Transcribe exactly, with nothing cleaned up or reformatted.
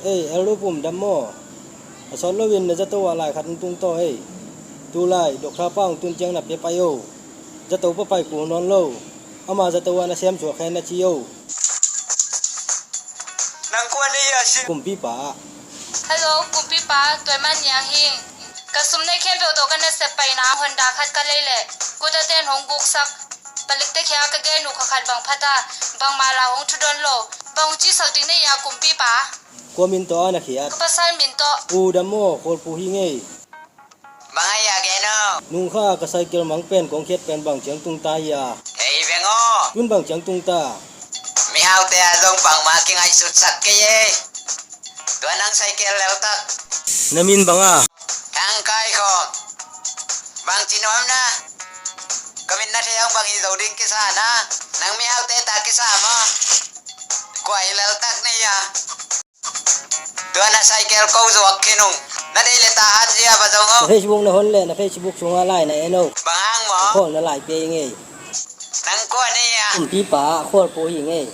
Hei, Elru Pum, dam maw? A sawt loin na zato ah lai khat hong tung taw ei. Tulai, Doctor pa hong tun ciang na pia pai o. Zato pa pai kul nawn lo. Ama zato ah na sem suak hen na ci o. Nang kua na hia si? Kumpipa. Hello, kumpipa, tua man niang hing. Ka sum nei khempeuh tawh ka nasep paina Honda khat ka lei leh kuta ten hong guksak. Palik te khia ka gen uh kha khat bang phata, bangmah la hong thudon lo. Bang hong cisak ding na hia kumpipa? Kua min tawh a na khiat? Ka pasal min tawh. U dam maw, Khualpu hi ngei. Bang a hia gen o? Nung kha ka cycle mang pen kong khiat pen bang ciang tung ta hia? Hei veng o. Tun bang ciang tung ta? Mihaute a zong bangmah kingaihsutsak kei e. Tua nang cycle leltak. Na min bang a? Thang Kai khawng. Bang ci nuam na? Ka min na thei hong bang hi zo ding kisa na? Nang mihaute ta kisa maw? Kua hi leltak na hia? Tua na cycle ko zuak khin ung. Na deih le ta han zia va zong o. Na Facebook na hon le na Facebook sungah lai na en o. Bang hang maw? Khawl na lai pia i ngei. Nang kua na hia? Kumpipa, Khualpu hi ngei.